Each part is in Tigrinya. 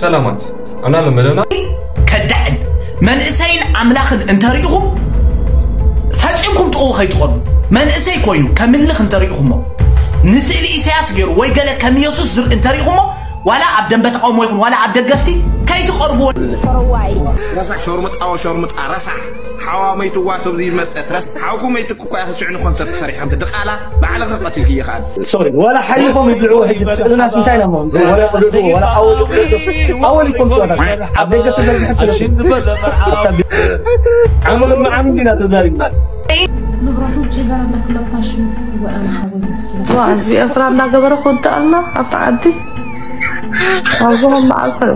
ሰላማት ኣናሎ መደብና። ከዳዕን መንእሰይን ኣምላኽን እንተሪእኹም ፈጺምኩም ጥቕኡ ከይትኾኑ። መንእሰይ ኮይኑ ከምልኽ እንተሪእኹሞ፣ ንስእሊ ኢሳያስ ገይሩ ወይ ገለ ከም ኢየሱስ ዝርኢ እንተሪእኹሞ፣ ዋላ ኣብ ደንበ ተቃውሞ ይኹን ዋላ ኣብ ደገፍቲ ከይትቐርብዎ። ረሳሕ ሸርሙጣ ሸርሙጣ ረሳሕ ሓዋ መይትዋ ሰብዚ ይመፀት ረስ ሓውኩ መይትኩ እኳ ኢኺ ሽዕኒ ኮንሰርት ሰሪሕካ እንተ ድቓላ ባዕልኺ ቀቲልኪ ይኽኣል ሶሪ ወላ ሓሊፎም ይብልዑ ሕጂ ስእልናስ እንታይ ኢና ሞ ወላ ቅዱስ ወላ ኣወል ኣወል ይኮም ሶና ኣብ ደገ ተዘርግሐ ተለሽ ዓመል መዓም እንዲና ተዛሪብና ንብረቱ ጭበረና ክለኳሽም ወኣና ሓወይ ምስኪና ዋ እዚ ኤርትራ እንዳገበረ ኮንተኣልና ኣብታ ዓዲ ካብዞም በዓል ኸ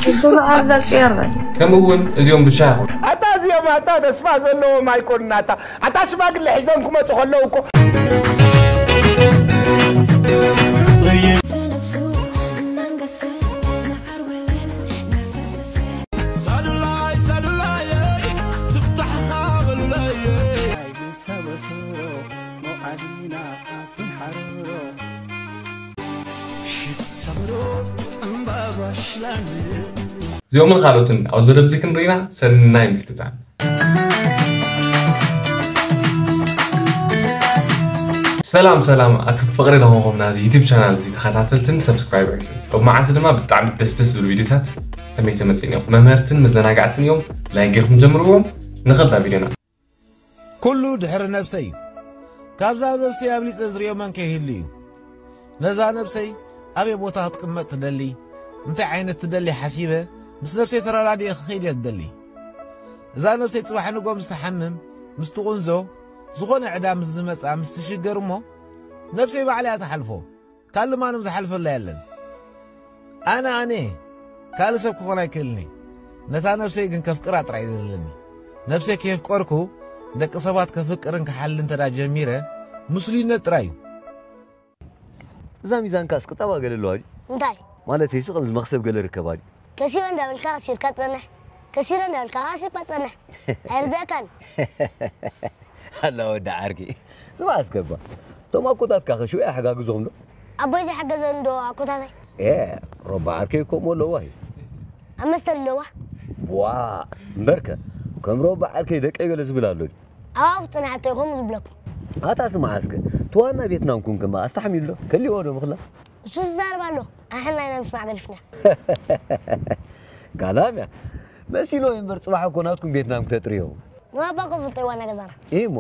ብዙ ዓርዳ ቀየረ ከምኡ እውን እዚኦም ብቻ ይኹን ኣታ እዚኦም ኣታ ተስፋ ዘለዎም ኣይኮኑን ኣታ ኣታ ሽማግለ ሒዞም ክመፁ ከለዉ እኮ እዚኦምን ካልኦትን ኣብዚ መደብ እዚ ክንርኢና ሰናይ ምክትታል ሰላም ሰላም ኣቲ ፍቕሪ ለኾንኩም ናዚ ዩቱብ ቻናል እዚ ተኸታተልትን ሰብስክራይበርስ ኣብ መዓልቲ ድማ ብጣዕሚ ደስ ደስ ዝብሉ ቪዲዮታት ከመይ ተመፅን እዮም መምህርትን መዘናጋዕትን እዮም ላይክ ጌርኩም ጀምርዎም ንኸዳ ቪዲዮና ኩሉ ድሕሪ ነብሰይ እዩ ካብዛ ነብሰይ ኣብሊፀ ዝሪኦ መን ከይህሉ እዩ ነዛ ነብሰይ ኣበይ ቦታ ክትቅመጥ ትደሊ እንታይ ዓይነት ትደሊ ሓሲበ ምስ ነብሰይ ተረዳዲኤ ክኸይድ እየ ዝደሊ እዛ ነብሰይ ፅባሕ ንጎ ምስ ትሓምም ምስ ትቑንዞ ዝኾነ ዕዳ ምስ ዝመፃ ምስ ትሽገር እሞ ነብሰይ ባዕላ እያ ትሓልፎ ካልእ ማንም ዝሓልፈላ የለን ኣነ ኣነ ካልእ ሰብ ክኾን ኣይክእልኒ ነታ ነብሰይ ግን ከፍቅራ ጥራይ ዘለኒ ነብሰይ ከየፍቀርኩ ደቂ ሰባት ከፍቅርን ክሓልን እንተዳ ጀሚረ ምስሉይነት ጥራይ እዩ እዛ ሚዛንካስ ቅጣባ ገለ ኣለዋ ድዩ? እንታይ? ማለተይሲ ከምዚ መኽሰብ ገለ ርከባ ድዩ? ከሲበ እንዳበልካ ከሲርካ ትጸንሕ፣ ከሲረ እንዳበልካ ከሲብካ ትጸንሕ። ኣይርድኣካን። ኣላ ወዲ ዓርኪ። ስማዕ እስከ እባ። እቶም ኣኮታትካ ከ ሽዑ ኣይሓጋግዞም ዶ? ኣቦይ ዘይሓገዘኒ ዶ ኣኮታተይ? ኤ፣ ሮባ ዓርከይ ከምኡ ኣለዋ እዩ። ኣብ መስተ ኣለዋ? ዋ፣ እምበርከ፣ ከም ሮባ ዓርከይ ደቀይ ገለ ዝብል ኣሎ ድዩ? ኣብ ኣፉ ጽንዓት ኢኹም ዝብለኩም። ኣታ ስማዕ እስከ፣ እቲ ዋና ቬትናም ኩን ከማ ኣስተሓሚሉ ዶ? ከሊዎ ዶ ምኽላ? እሱ ዝዛረብ ኣሎ፣ ኣሕና ኢና ምስማዕ ገዲፍና። ጋላም እያ። መሲሎ እዩ እምበር ጽባሕ እኮ ናትኩም ቬትናም ክተጥርዮ። ንባባ እኮ ፍልጦ እዩ ዋና ገዛና። እሞ?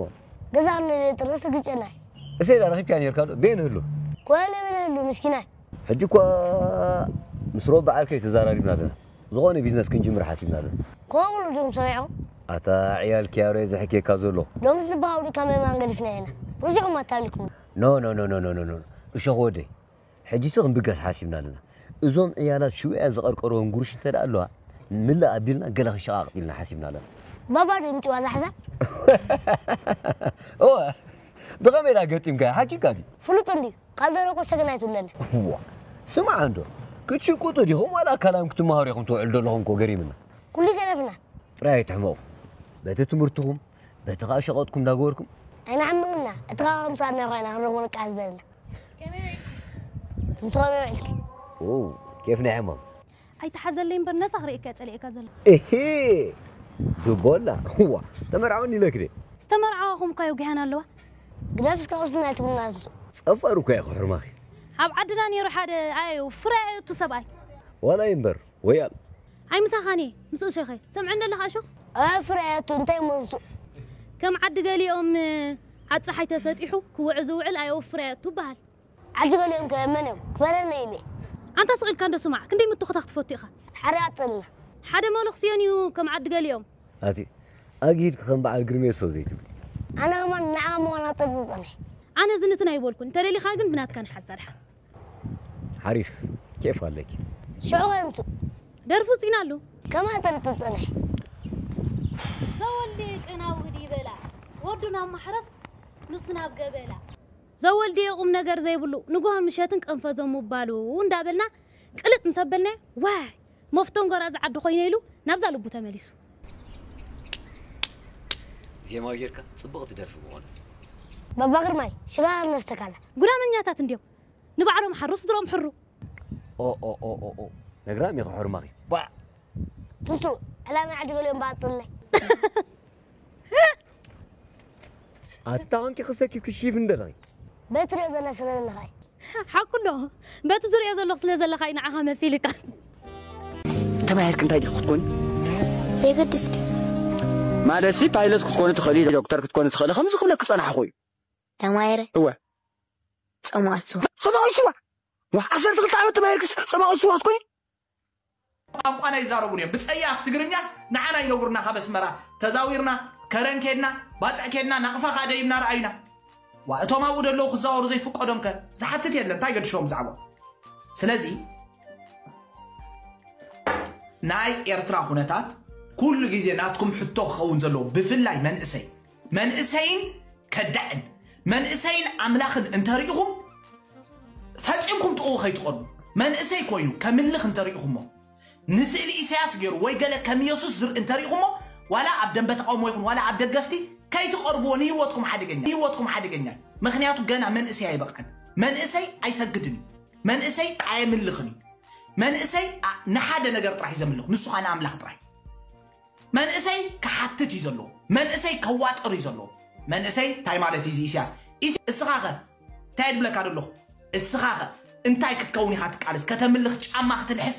ገዛ ክንደልዮ ጥርስ ግጨና እዩ። እሰይ ዳ ረኺብካያ ነይርካ ዶ? ቤን ህሉ? ኮለ በለ ህሉ ምስኪናይ። ሕጂ እኳ ምስ ሮባ ዓርከይ ተዛራሪብና ኣለና። ዝኾነ ቢዝነስ ክንጅምር ሓሲብና ኣለና። ከምኡ ዲኹም ሰሚዕኹም? ኣታ ዕያል ኪያሮ እየ ዘሕክየካ ዘሎ። ሎምስ ልብኻ ኣውዲእካ ምእማን ገዲፍና ኢና። ወዚኹም ኣታሊኩም። ኖ ኖ ኖ ኖ ኖ ኖ እሸኽ ወደይ። ሕጂሲ ክንብገስ ሓሲብና ኣለና። እዞም ዕያላት ሽውያ ዝቐርቀርዎም ጉርሽ እንተ ደኣ ኣለዋ ምልእ ኣቢልና ገለ ክንሸቓቕጥ ኢልና ሓሲብና ኣለና። ባባ ድዩ ምጽዋ ዛሕዛ? እወ ብኸመይ ደኣ ገጢምካዮ ሓኪካ ድዩ? ፍሉጥ እንድዩ። ካብ ዘረኮ ሰገናይ ትብለኒ። እዋ ስማዕ እንዶ ክትሽቁጡ ዲኹም ዋላ ኣካላም ክትመሃሩ ኢኹም ትውዕሉ ዘለኹም እኮ ገሪምና። ኩሉ ይገደፍና። ጥራይ ኣይትሕመቑ። በቲ ትምህርትኹም በቲ ኸኣ ሸቐጥኩም እንዳገበርኩም። ኣይንሓምቕና እቲ ኸኣ ከምሳና ኮይና ክንረኽቦ ንቃስ ዘለና። ትንስኾ መምዕልኪ። ኦ ኬፍ ናይ ሕማም። ኣይትሓዘለይ እምበር ነዛ ክርእየካ እየ ጸሊኤካ ዘለኹ። እሂ ዱቦላ እዋ ተመርዓወኒ ኢለኪ ድየ? ዝተመርዓዋኹም እኳ የጉህያና ኣለዋ። ግደፍ እስከ ቁስልና ኣይትብሉና እሱ። ጸፋር እኳ እየ ክሕርማኺ። ኣብ ዓድና ነይሩ ሓደ ኣየው ፍረ ኣየቱ ሰብኣይ። ዋላ እዩ እምበር ወያል። ኣይ ምሳኻን እየ ምስኡ ሸኸ ሰምዐኒ ኣለኻ እሾኽ? ኣፍረ ኣየቱ እንታይ እሞ ንሱ? ከም ዓዲ ገሊኦም ዓብ ጸሓይ ተሰጢሑ ክውዕ ዝውዕል ኣየው ፍረ ኣየቱ ይበሃል። ዓዲ ገሊኦም ከ መን እዮም? ክበረለይ ኢለ። ኣንታ ስቕ ኢልካ እንዶ ስማዕ፣ ክንደይ ምትኹታት ክትፈቱ ኢኻ። ሓደ ኣጽልና። ሓደ መነኹስዮን እዩ ከም ዓዲ ገሊኦም። ኣቲ ኣግሂድኪ ከም በዓል ግርሜ ሰው ዘይትብሊ። ኣነ ከማን ንዓ ምዃና ጠርጥር ጸኒሐ። ኣነ ዝንትን ኣይበልኩን፣ እንተደሊኻ ግን ብናትካ ንሓዛ ድሓን። ሓሪፍ፣ ኬፍ ኣለኪ። ሽዑ ከንሱ። ደርፊ ውጺእና ኣሎ። ከማን ጠርጥር ጸኒሐ። ዘወልዴ ጨናዊ ድዩ በላ፣ ወዱ ናብ ማሕረስ፣ ንሱ ናብ ገበላ። ዘወልድየ ቁም ነገር ዘይብሉ ንግሆን ምሸትን ቀንፈዞም ምባሉ እንዳበልና ቅልጥ ምስ ኣበልናዮ ዋይ መፍቶም ጎራዚ ዓዲ ኮይነ ኢሉ ናብዛ ልቡ ተመሊሱ። ዜማ ጌርካ ጽብቕቲ ደርፊ ምኾነት። ባባ ግርማይ ሽጋራ ነፍሰካላ። ጉዳመኛታት እንድዮም ንባዕሎም ሓሩ ስድሮም ሕሩ። ኦ ኦ ኦ ኦ ኦ ነግራም ይኽሕርማኺ። ባ ትንሱ ዕላና ዓዲ ገሊኦም ባጥለ ኣታ ኮንኪ ክሰኪ ክሺፍ እንደለኺ። በትሪኦ ዘለ ስለ ዘለኻ እዩ። ሓቁ ዶ? በቲ ዝሪኦ ዘለኹ ስለ ዘለኻ እዩ ንዓኻ መሲልካ። ተማሂርክ እንታይ ዲኺ ክትኮኒ? የገድስ ድዩ? ማለትሲ ፓይለት ክትኮኒ ትኽእሊ፣ ዶክተር ክትኮኒ ትኽእሊ፣ ከምዚ ክብለኪ ዝጸናሕኹ እዩ። ተማሂረ? እወ። ጸማእት ስዋ። ጸማእት ስዋ? ዋ፣ ዓሰርተ ክልተ ዓመት ተማሂርክስ ጸማእት ስዋ ክትኮኒ? ቋንቋና ይዛረቡን እዮም። ብጸያፍ ትግርኛስ ንዓና ይነግሩና። ካብ ኣስመራ ተዛዊርና፣ ከረን ኬድና፣ ባጽዕ ኬድና፣ ናቕፋ ከኣ ደይብና ረኣዩና። ዋ፣ እቶም ኣብኡ ደለዉ ክዛወሩ ዘይፍቀዶም ከ ዝሓትት የለን። እንታይ ገድሾም ብዛዕባ? ስለዚ ናይ ኤርትራ ኩነታት ኩሉ ግዜ ናትኩም ሕቶ ክኸውን ዘለዎ፣ ብፍላይ መንእሰይ፣ መንእሰይን ከዳዕን፣ መንእሰይን ኣምላኽን እንተሪኢኹም ፈጺምኩም ጥቕኡ ከይትቐርቡ። መንእሰይ ኮይኑ ከምልኽ እንተሪኢኹሞ፣ ንስእሊ ኢሳያስ ገይሩ ወይ ገለ ከም ኢየሱስ ዝርኢ እንተሪኢኹሞ፣ ዋላ ኣብ ደንበ ተቃውሞ ይኹን ዋላ ኣብ ደገፍቲ ከይትቐርብዎ፣ ንህይወትኩም ሓደገኛ፣ ንህይወትኩም ሓደገኛ እዩ። ምኽንያቱ ገና መንእሰይ ኣይበቕዐን። መንእሰይ ኣይሰግድን እዩ። መንእሰይ ኣየምልኽን እዩ። መንእሰይ ኣ-፣ ንሓደ ነገር ጥራሕ እዩ ዘምልኽ፣ ንሱ ኸኣ ንኣምላኽ ጥራሕ። መንእሰይ ክሓትት እዩ ዘለዎ። መንእሰይ ከዋጥር እዩ ዘለዎ። መንእሰይ እንታይ ማለት እዩ እዚ ኢሳያስ? ኢስ-፣ እስኻ ኸ እንታይ ድብለካ ዘለኹ? እስኻ ኸ እንታይ ክትከውን ኢኻ ትቃለስ? ከተምልኽ ጫማ ክትልሕስ?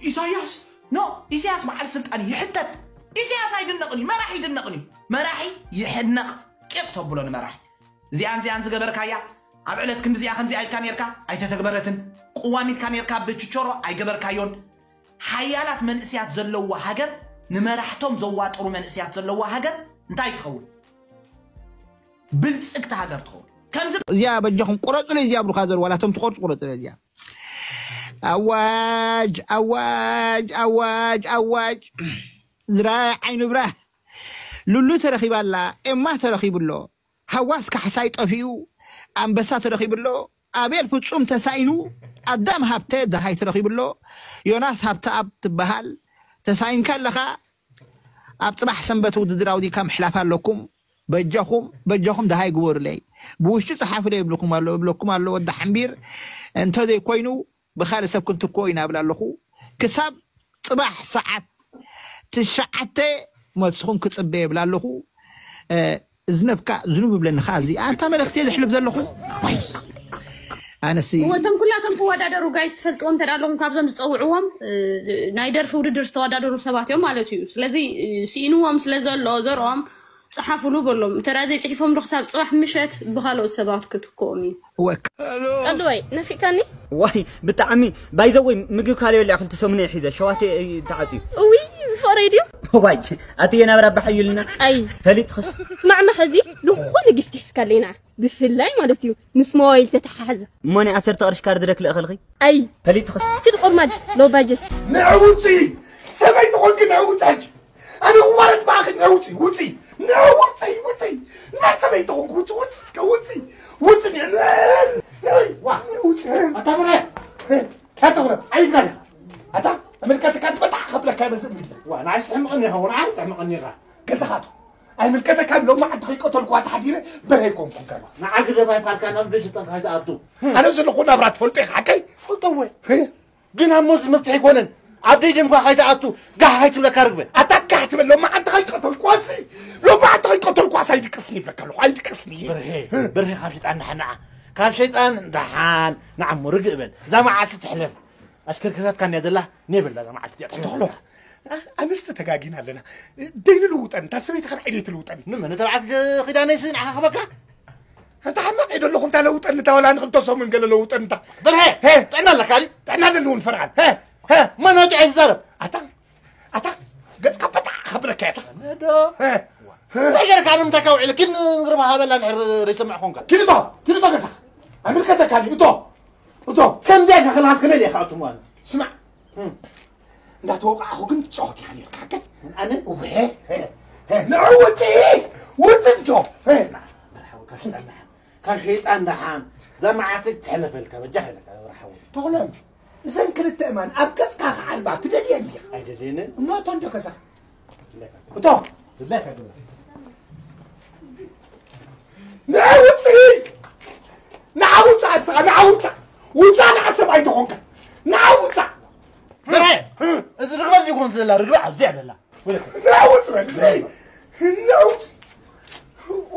ኢሳያስ፣ ኖ፣ ኢሳያስ በዓል ስልጣን እዩ፣ ይሕተት። ኢሳያስ ኣይድነቕን እዩ፣ መራሒ ይድነቕን እዩ። መራሒ ይሕነቕ፣ ቂቕ ተብሎ ንመራሒ። እዚኣን እዚኣን ዝገበርካያ፣ ኣብ ዕለት ክንድዚኣ ከምዚኣ ኢልካ ኔርካ፣ ኣይተተግበረትን። ቅዋም ኢልካ ኔርካ፣ ብችቾሮ ኣይገበርካዮን። ሓያላት መንእስያት ዘለዋ ሃገር፣ ንመራሕቶም ዘዋጥሩ መንእስያት ዘለዋ ሃገር እንታይ ትኸውን? ብልጽግቲ ሃገር ትኸውን። ከምዚ እዚኣ በጃኹም ቁረጹለይ፣ እዚኣ ብሩኻ ዘር ዋላ እቶም ትቆርጹ ቁረጹለይ እዚኣ። ኣዋጅ፣ ኣዋጅ፣ ኣዋጅ፣ ኣዋጅ። ዝራይ ዓይኑ ብራህ። ሉሉ ተረኺባ ኣላ፣ ኤማ ተረኺቡ ኣሎ። ሃዋስ ካሕሳይ ጠፊኡ፣ ኣንበሳ ተረኺቡ ኣሎ። ኣቤል ፍጹም ተሳኢኑ፣ ኣዳም ሃብተ ደሃይ ተረኺቡ ኣሎ። ዮናስ ሃብተኣብ ትበሃል፣ ተሳኢንካ ኣለኻ። ኣብ ጽባሕ ሰንበት ውድድር ኣውዲካ ምሕላፍ ኣለኩም። በጃኹም፣ በጃኹም ደሃይ ግበሩለይ። ብውሽጢ ጸሓፉለይ ይብልኩም ኣሎ፣ ይብለኩም ኣሎ ወዲ ሓምቢር። እንተዘይኮይኑ ብኻልእ ሰብ ክንትክኦ ኢና እብል ኣለኹ። ክሳብ ጽባሕ ሰዓት ትሽዓተ መልስኹም ክጽበ ይብል ኣለኹ። እ፣ ዝነብካ ዝኑብ ይብለኒ ኸኣ እዚ ኣንታ መልእኽቲ እየ ዘሕልፍ ዘለኹ። ዋይ፣ ኣነሲ እወ፣ እቶም ኩላቶም ክወዳደሩ ጋይስ ትፈልጥዎም እንተ ኣለኹም ካብዞም ዝጸውዕዎም፣ እ፣ ናይ ደርፊ ውድድር ዝተወዳደሩ ሰባት እዮም ማለት እዩ። ስለዚ፣ እ፣ ስኢንዎም ስለ ዘሎ ዘርኦም ጸሓፉሉ በሎም። እንተ ደኣ ዘይጽሒፎም ዶ ክሳብ ጽባሕ ምሸት ብኻልኦት ሰባት ክትክኦም እዩ። ወክ ቀንዲ ወይ ነፊቅካኒ? ዋይ ብጣዕሚ ባይዘወይ ምግቢ ካልዮ ሊያ ክልተ ሰሙን እየ ሒዘ ሸዋቴ እዩ ተዓፅዩ። እዊ ብፍቕረይ ድዩ? ዋይ ኣቲ የናብራ ባሓዩልና ኣይ ፈሊጥኽስ? ስማዕማ ሕዚ ዝኾነ ጊፍት ሒዝካለይ ንዓ ብፍላይ ማለት እዩ ምስ ሞባይል ተተሓሓዘ። እሞ ናይ ዓሰርተ ቅርሽ ካርድ ዶ ክልእኽልኺ? ኣይ ፈሊጥኽስ? እቲ ቆርማድ ሎ ባጀት። ንዕውፂ ሰበይቲ ኾንኪ ንዕውፂ ሕጂ ኣነ ዋረድ ብኣኺ ንዕውፂ ውፂ ንዕውፂ ውፂ ናይ ሰበይቲ ኾንኪ ውፂ ውፂ እስከ ውፂ ውፂ ንዕውፂ ኣታ ብረ ኣታ ብረ ኣይግዳ ኣታ ኣመልካ ተካድ በጣዕ ከብለካ ይበዝእ ሚለ ዋ ንዓይ ትሕምቕኒ ኢኻ ንዓይ ትሕምቕኒ ኢኻ ገዛኻቱ ኣይምልከተካን ሎሚ ዓዲ ከይቀተልኩዋ ተሓዲረ በረ ኣይኮንኩን ከማ ንዓ ግደፍ ኣይፋልካ ናብ ደሽ ጠንካ ኣይትኣቱ ኣነ ዘለኹ ናብራ ትፈልጦ ኢኻ ሓቀይ ፈልጠወ ግን ኣሞዚ መፍትሒ ኣይኮነን ኣብ ደይ ደምኳ ከይትኣቱ ጋሕ ከይትብለካ ርግበ ኣታ ጋሕ ትበል ሎሚ ዓዲ ከይቀተልኩዋ ሲ ሎሚ ዓዲ ከይቀተልኩዋ ሲ ኣይድቅስኒ ይብለካ ኣለኹ ኣይድቅስኒ በርሄ በርሄ ካብ ሸይጣን ንሓን ንዓ ካብ ሸይጣን ንሓን ንዓሞ ርግእ በል እዛ መዓልቲ ትሕለፍ ኣሽከርክራትካ እያ ዘላ ኔበላ እዛ መዓልቲ እዚኣ ትሕለፍ ተኽሎ ኣንስቲ ተጋጊና ኣለና ደይ ንልውጠን እታ ሰበይቲ ከን ዓይነይ ትልውጠን ንመን ተባዕት ኺዳነይሲ ንዓኻ ክበካ ኣንታ ሓማቕ እየ ደለኹ እንታ ለውጠኒ እታ ወላ ንኽልተ ሰሙን ገለ ለውጠኒ እታ በርሀ ጥዕና ኣለካ ድዩ ጥዕና ኣለኒ እውን ፈርዓን መን ወዲዐ ዝዛረብ ኣታ ኣታ ገጽካ በጣዕ ከብለካ እያ ዶ እንታይ ገርካ ንምንታይ ካብ ውዒለ ኪድ ንግርባ ሃበላ ንሕር ዘይሰምዕ ኾንካ ኪድ እቶ ኪድ እቶ ገዛ ኣምልከተካ እቶ እቶ ከምዚ ኢልካ ከለኻስ ከመይ ኢኻ ኣቱ ማለት ስማዕ እንዳተወቃዕኹ ግን ትጻወት ኢኻ ነርካ ሓቀይ ኣነ እወ ንዑ ውፅእ ውፅእ እንዶ ካብ ሸይጣን ደሓን እዛ መዓልቲ ትሕለፈልካ በጃ ኢለካ ሓወይ ተኽሎም እዘን ክልተ እማን ኣብ ገጽካ ክዓርባ ትደልየን ዲኻ ኣይደልየንን እሞ እቶ እንዶ ከሳኻ እቶ ንዓ ውፅእ ንዓ ውፅእ ኣትስኻ ንዓ ውፃእ ውፃእ ንዓ ሰብ ኣይተኾንካ ናውፃ! በርሀ! እዚ ርግበ እዚ ይኹን ዘላ ርግበ ኣብዚኣ ዘላ። ናውፅ በል! ናውፅ!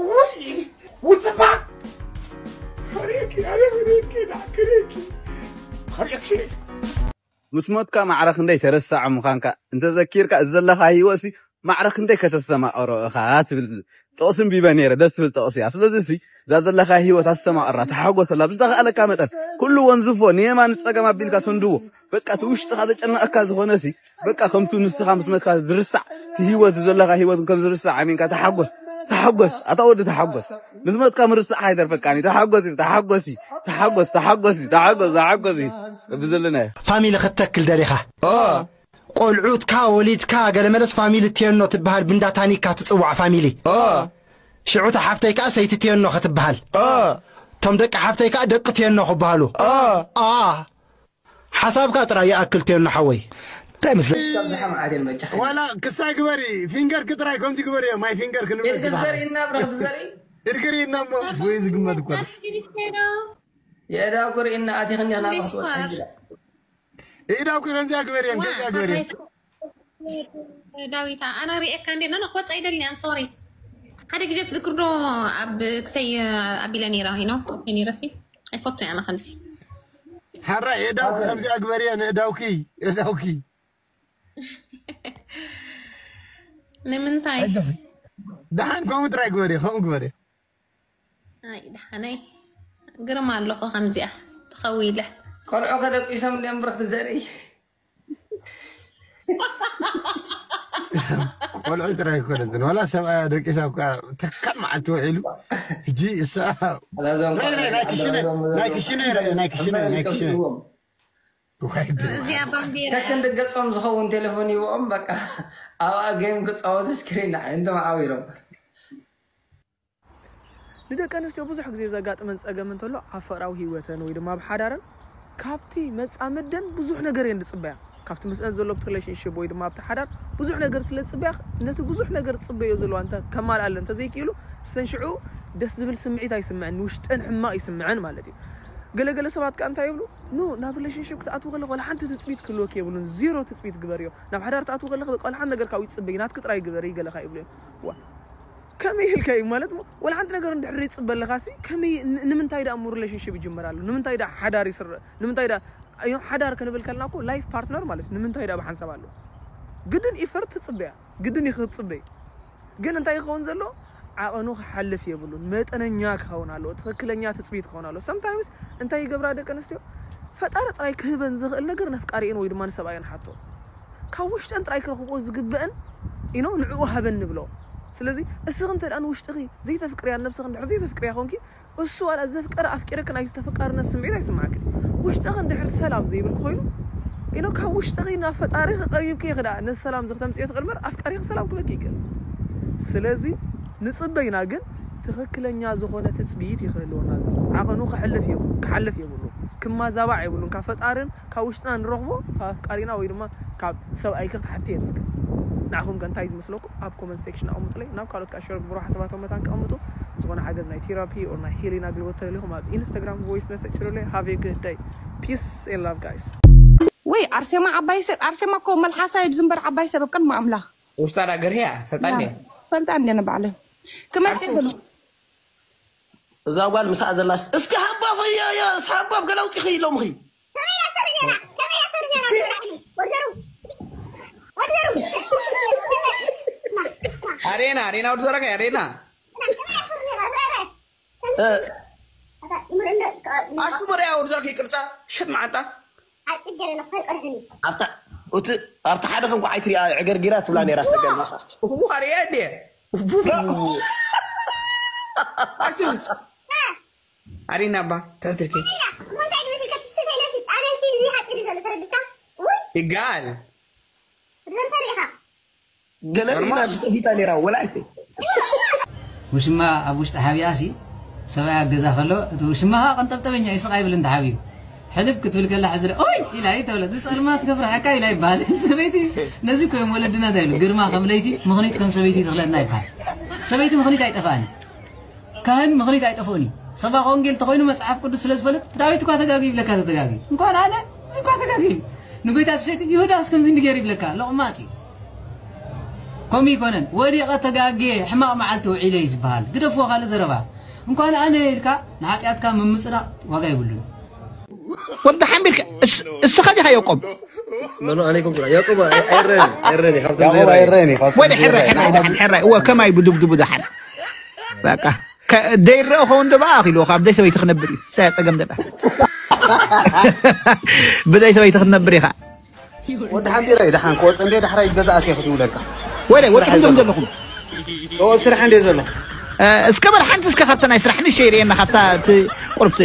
ውይ! ውፅባ! ከርእየኪ፣ ኣነ ከርእየኪ፣ ዳ-፣ ከርእየኪ። ከርእየኪ። ምስ ሞትካ ማዕረ ክንደይ ተረሳዕ ምዃንካ እንተዘኪርካ፣ እዚ ዘለኻ ህይወትሲ ማዕረ ክንደይ ከተስተማቕሮ ኢኻ ትብል ጥቕሲ ኣንቢበ ነይረ። ደስ ትብል ጥቕሲ እያ። ስለዚ ሲ፣ እዛ ዘለኻ ህይወት ኣስተማቕራ፣ ተሓጎሰላ ብዝተኻእለካ መጠን። ኩሉ ወንዝፎ፣ ንየማን ንጸገም ኣቢልካ ሰንድዎ። በቃ፣ እቲ ውሽጥኻ ዘጨነቐካ ዝኾነሲ፣ በቃ፣ ከምቱ ንስኻ ምስ መትካ ዝርሳዕ፣ እቲ ህይወት፣ ዘለኻ ህይወት ከም ዝርሳዕ ኣሚንካ ተሓጎስ። ተሓጎስ፣ ኣታ ወዲ ተሓጎስ። ምስ መትካ ምርሳዕ ኣይተርፈካን እዩ። ተሓጎስ እዩ፣ ተሓጎስ እዩ። ተሓጎስ፣ ተሓጎስ እዩ፣ ተሓጎስ፣ ተሓጎስ እዩ። ብዘለናዮ። ፋሚሊ ክትተክል ደሊኻ? ኦ። ቆልዑትካ ወሊድካ ገለ መለስ ፋሚሊ ቴኖ ትበሃል፣ ብንዳ ታኒካ ትጽዋዕ ፋሚሊ። ኦ። ሽዑ እታ ሓፍተይ ከኣ ሰይቲ ቴኖ ክትበሃል። ኦ። እቶም ደቂ ሓፍተይ ከኣ ደቂ ቴኖ ክበሃሉ። ኦ። ኣ። ሓሳብካ ጥራይ ይኣክል ቴኖ ሓወይ። እንታይ መስለሽ? ካብ ዝሓ መዓት የን መጫ። ዋላ ክሳይ ግበሪ፣ ፊንገርኪ ጥራይ ከምዚ ግበሪ፣ ማይ ፊንገር ክንብል ኢድኪ ክሳይ። ዘርኢ እና ብረኽቲ ዘርኢ። ኢድኪ ርኢና እሞ፣ ወይ ዝግመት እኮ። የእዳው ክርኢና ኣቲኽኒ ኽናባኽት ወጥሓ ኢዳ። ኢዳው ከምዚኣ ግበርየን፣ ከምዚኣ ግበርየን። ዳዊታ፣ ኣነ ርእየካ እንዴ፣ ኖ፣ ኖ፣ ክወጽእ ኣይደልን እየ፣ I'm sorry። ሓደ ግዜ ትዝክር ዶ ኣብ ክሰይ ኣቢለ ነይራ፣ you know፣ ኦኬ፣ ነይረሲ። ኣይፈቱ እየ ኣነ ከምዚ። ሓራ፣ ኢዳውኪ ከምዚኣ ግበርየን፣ ኢዳውኪ፣ ኢዳውኪ። ንምንታይ? ኣጆኺ። ደሓን ከምኡ ጥራይ ግበርዮ፣ ከምኡ ግበርዮ። ኣይ፣ ደሓነይ። ግርም ኣለኹ ከምዚኣ። ተኸዊለ። ቆልዑ ከደቂሶም እንዲኦም ብርኽቲ ዘርኢ። ቆልዑ ጥራይ ኣይኮነትን፣ ዋላ ሰብኣያ ደቂሳ እኳ ተካል መዓልቲ ውዒሉ፣ ሕጂ እሳ፣ ኣላዞም ናይ፣ ናይ፣ ናይ ቆልዑ ክሽነ፣ ኣላዞም ናይ ክሽነ፣ ናይ ክሽነ፣ ናይ ክሽነ። እምበር እዚኣ ባንዴራ እያ። ከክንዲ ገጾም ዝኸውን ቴሌፎን ይብኦም፣ በቃ፣ ኣብኣ ጌም ክጻወቱ ስክሪን ኣዒንቶም ዓዊሮም። ንደቂ ኣንስትዮ ብዙሕ ግዜ ዘጋጥመን ጸገም እንተሎ፣ ኣብ ፍቕራዊ ህይወተን ወይ ድማ ኣብ ሓዳረን፣ ካብቲ መጻምደን ብዙሕ ነገር እየን ዝጽበያ። ካብቲ ምስአን ዘሎ ኣብቲ ሪሌሽንሺፕ ወይ ድማ ኣብቲ ሓዳር ብዙሕ ነገር ስለ ዝጽበያ፣ ነቲ ብዙሕ ነገር ዝጽበዮ ዘለዋ እንተ ከማልኣለን እንተዘይክኢሉ፣ እሰን ሽዑ ደስ ዝብል ስምዒት ኣይስምዐን፣ ንውሽጠን ሕማቕ ይስምዐን ማለት እዩ። ገለገለ ሰባት ከኣ እንታይ ይብሉ? ኖ፣ ናብ ሪሌሽንሺፕ ክትኣትዉ ከለኺ ዋላ ሓንቲ ትጽቢት ክህልወኪ የብሉን፣ ዜሮ ትጽቢት ግበርዮ። ናብ ሓዳር ትኣትዉ ከለኺ በቃ ዋላ ሓንቲ ነገር ካብኡ ይጽበይ፣ ናትኪ ጥራይ ግበሪ ይገለኻ ይብሉ እዮም። ዋ፣ ከመይ ኢልካ እዩ ማለት ሞ? ዋላ ሓንቲ ነገር እንድሕር ዘይጽበ ኣለኻሲ፣ ከመይ፣ ን-፣ ንምንታይ ደኣ እሞ ሪሌሽንሺፕ ይጅመር ኣሎ? ንምንታይ ደኣ ሓዳር ይስረ-፣ ንምንታይ ደኣ፣ ኣዮ፣ ሓዳር ክንብል ከለና እኮ ላይፍ ፓርትነር ማለት እዩ። ንምንታይ ደኣ ብሓንሳብ ኣሎ? ግድን ኢፈርት ትጽበያ፣ ግድን እዩ ክትጽበይ። ግን እንታይ ክኸውን ዘሎ? ዓቐኑ ክሓልፍ የብሉን። መጠነኛ ክኸውን ኣለዎ። ትኽክለኛ ትጽቢት ክኸውን ኣለዎ። ሰምታይምስ እንታይ ይገብራ ደቂ ኣንስትዮ? ፈጣሪ ጥራይ ክህበን ዝኽእል ነገር ነፍቃሪኤን ወይ ድማ ንሰብኣየን ሓቶ። ካብ ውሽጠን ጥራይ ክረኽብኦ ዝግበአን፣ you know፣ ንዕኡ ሃበን ንብሎ። ስለዚ እስኺ እንተ ደኣ ንውሽጥኺ ዘይተፍቅርያ፣ ነብስኺ እንድሕር ዘይተፍቅርያ ኮንኪ፣ እሱ ዋላ ዘፍቀረ ኣፍቂርክን ናይ ተፈቃርነት ስምዒት ኣይስምዓክን። ውሽጥኺ እንድሕር ሰላም ዘይብልኪ ኮይኑ፣ you know፣ ካብ ውሽጥኺ ናብ ፈጣሪኺ ቀሪብኪ ኢኺ ደኣ ነዚ ሰላም እዚ ክተምጽእዮ ትኽእል እምበር፣ ኣፍቃሪኺ ሰላም ክበኪ ይክእል። ስለዚ ንጽበይና ግን ትኽክለኛ ዝኾነ ትጽቢት እዩ ክህልወና ዘሎ። ዓቐኑ ክሕልፍ የብሉ-፣ ክሓልፍ የብሉን። ክማዛባዕ የብሉን። ካብ ፈጣርን ካብ ውሽጥና ንረኽቦ፣ ካብ ኣፍቃሪና ወይ ድማ ካብ ሰብኣይኪ ክትሓቲ የብልክን። ንዓኹም ከ እንታይ ዝመስለኩም? ኣብ ኮመንት ሴክሽን ኣቐምጡለይ። ናብ ካልኦት ከኣ ሸር ግብሩ፣ ሓሳባቶም መታን ከቐምጡ። ዝኾነ ሓገዝ ናይ ቴራፒ ኦር ናይ ሂሊንግ ኣገልግሎት ተደሊኹም ኣብ ኢንስታግራም ቮይስ መሰጅ ስሩለይ። ሃቭ ኤ ጉድ ደይ። ፒስ ኤንድ ላቭ ጋይስ። ወይ ኣርሴማ ዓባይ ሰብ፣ ኣርሴማ እኮ መልሓሳ እዩ ዝንበር ዓባይ ሰብ ኣብ ቅድሚ ኣምላኽ። ውሽጣ ዳ ገርህያ ፈልጣ እንድያ። ፈልጣ እንድያ ንባዕለ። ክመጽእ ኣርሴማ። ይብል። እዛ ጓል ምስኣ ዘላስ፣ እስኪ ሃባፍ እያ፣ እያ፣ እስኪ ሃባፍ ገለ ኣውጺኺ ኢሎምኺ። ኣሬና፣ ኣሬና ወዲ ዘረጋ፣ ኣሬና። እ። ኣሱ በሪያ ወዲ ዘረጋ ይቅርጻ፣ ሸት መዓንጣ። ኣብታ፣ እቲ፣ ኣብታ ሓደ ከም ኳዓይ ትሪኣ ዕገርጊራ ትብላ ነይራ ሰገን። እዋ፣ ኣሬና እንዴ? ኣሱ። ኣሬና ኣባ፣ ትሕትልኪ። ይጋል። ገለ ርኢና ኖርማል። ተፊታ ነይራ፣ ወላ ኣይተ-። ውሽማ ኣብ ውሽጢ ሓቢኣሲ ሰብኣይ ኣብ ገዛ ከሎ፣ እቲ ውሽማ ኸዓ ቀንጠብጠበኛ እዩ፣ ስቕ ኣይብል እንተ ሓቢኡ። ሕልፍ ክትብል ከላ ሕዚ ደ-፣ ኦይ! ኢላ እዩ ተብለ። እዚ ጸልማት ከፍርሐካ ኢላ ይበሃል። ሰበይቲ፣ ነዚ እኮ እዮም ወለድና እንታይ ይብሉ? ግርማ ከም ለይቲ፣ ምኽኒት ከም ሰበይቲ ትኽለና ይበሃል። ሰበይቲ ምኽኒት ኣይጠፍኣን። ካህን ምኽኒት ኣይጠፍኡን እዩ። ሰባኺ ወንጌል እንተኾይኑ መጽሓፍ ቅዱስ ስለ ዝፈልጥ፣ ዳዊት እኳ ተጋግዩ ይብለካ፣ ተተጋግዩ። እንኳን ኣነ፣ እኳ ተጋግዩ ንጎይታ ትሸይጥ ይሁዳስ ከምዚ እንዲገር ይብለካ ለቕማጽ እዩ። ከምኡ ይኮነን። ወዲቐ ተጋግየ ሕማቕ መዓልቲ ውዒለ እዩ ዝበሃል። ግደፍዎ ካልእ ዘረባ። እንኳን ኣነ ኢልካ ንሓጢኣትካ ምምጽራቕ ዋጋ የብሉን። ወዲ ሓምቢርካ እስ- እስኻ ዲኻ ያቆብ መኑ ኣነ ይኮንኩ ያቆብ ኣይረኒ ኣይረኒ ካብቶም ያቆብ ዘይረኒ ኣይረኒ ካብቶም ወደ ሕራይ ሕራይ ደሓን ሕራይ እወ ከማይ ብዱብዱቡ ደሓን በቃ ከ- ደይረኦ ከውን ደባ ኣኺሉ ካብ ደይ ሰበይቲ ክነብር እዩ ሳያ ፀገም ደላ ብደይ ሰበይቲ ክትነብር ኢኻ ወዲ ሓምቢረ ደሓን ክወፅእ እንደ ዳሕራይ ገዛኣት እየ ክትብለካ ወደ ወደ ከምዞም ዘለኹም ኦ ስራሕ እንደ ዘሎ እስከ በል ሓንቲ እስከ ካብታ ናይ ስራሕ ንሸይ ርእየና ካብታ እቲ ቁርብ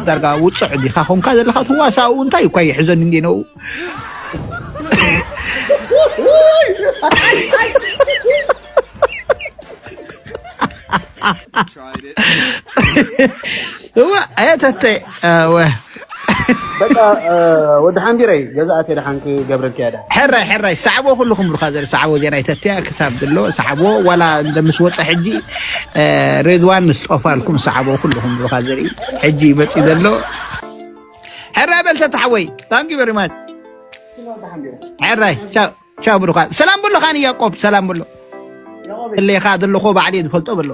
ዳርጋ ውፅዕ ዲኻ ኮንካ ዘለኻ ትዋሳኡ እንታይ እኳ ይሕዘኒ እንዴ ነው እዋ ኣየተተ እወ በቃ ወዲ ሓምቢረይ ገዛኣት እየ ደሓን ክገብረልካ እየ ደሓን ሕራይ ሕራይ ሳዕቦ ኩልኹም ብሩኻ ዘር ሳዕቦ ዜና ይተትያ ክሳብ ዘሎ ሳዕቦ ዋላ እንደ ምስ ወፀ ሕጂ ሬድዋን ምስ ጠፋልኩም ሳዕቦ ኩልኹም ብሩኻ ዘርኢ ሕጂ ይመፅእ ዘሎ ሕራይ በል ተታሕወይ thank you very much ሕራይ ቻው ቻው ብሩኻ ሰላም ብሎ ኻን ያቆብ ሰላም ብሎ እሌኻ ዘለኹ ባዕሊ ዝፈልጦ ብሎ